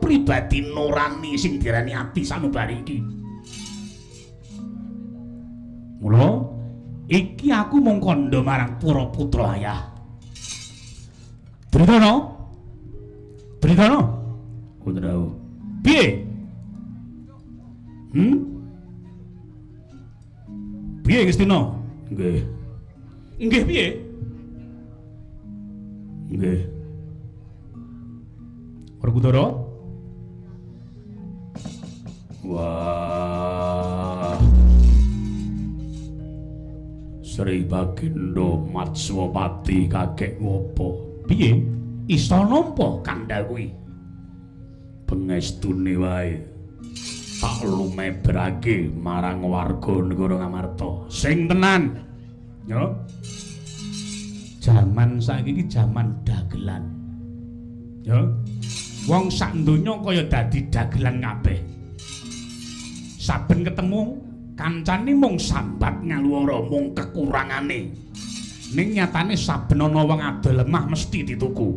pribadi nurani sing diarani ati sanubari iki. Mula iki aku mung kandha marang para putra ayah. Dritana. Dritana. Putra. Piye? Piye Ngastina? Nggih. Nggih piye? Nggih. Werkudara. Wah. Sri Bagindo Matswapati kakek ngopo? Piye? Iso nampa kandha kuwi? Pengestune wae. Tak lumebrake marang warga negara Ngamarta. Sing tenan. Ya. Jaman saiki iki jaman dagelan. Ya. Wong sak donya kaya dadi dagelan kabeh. Saben ketemu kancane mung sambat ngaluwara mung kekurangane. Ning nyatane saben ana wong adol lemah mesti dituku.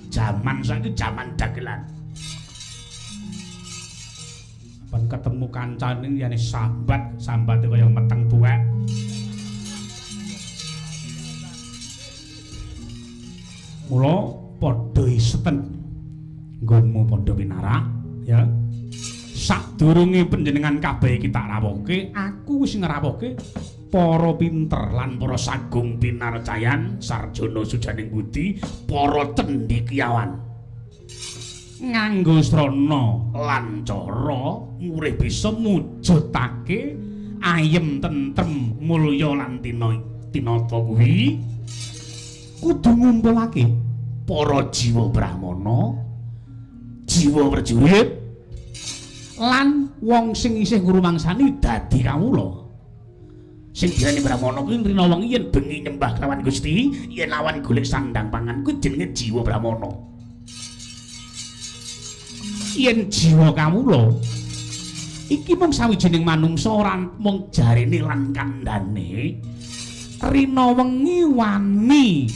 Jaman saiki jaman dagelan. Saben ketemu kancane liyane sambat, sambate kaya meteng tuwek. Mula padha iseten nggonmu padha pinarak ya. Sadurunge panjenengan kabeh iki tak rawuhke, aku wis ngrawuhke para pinter lan para sagung pinarcayan, sarjana sujaning budi, para cendekiawan. Nganggo srana lan cara murih bisa mujudake ayem tentrem mulya lan tinata kuwi kudu ngumpulake para jiwa brahmana, jiwa prajurit lan wong sing isih ngrumangsani dadi kawula. Sing diarani brahmana kuwi rina wengi yen bengi nyembah kelawan Gusti, yen awan golek sandang pangan kuwi jenenge jiwa brahmana. Yen jiwa kawula iki mung sawijining manungsa ora mung jarene lan kandhane, rina wengi wani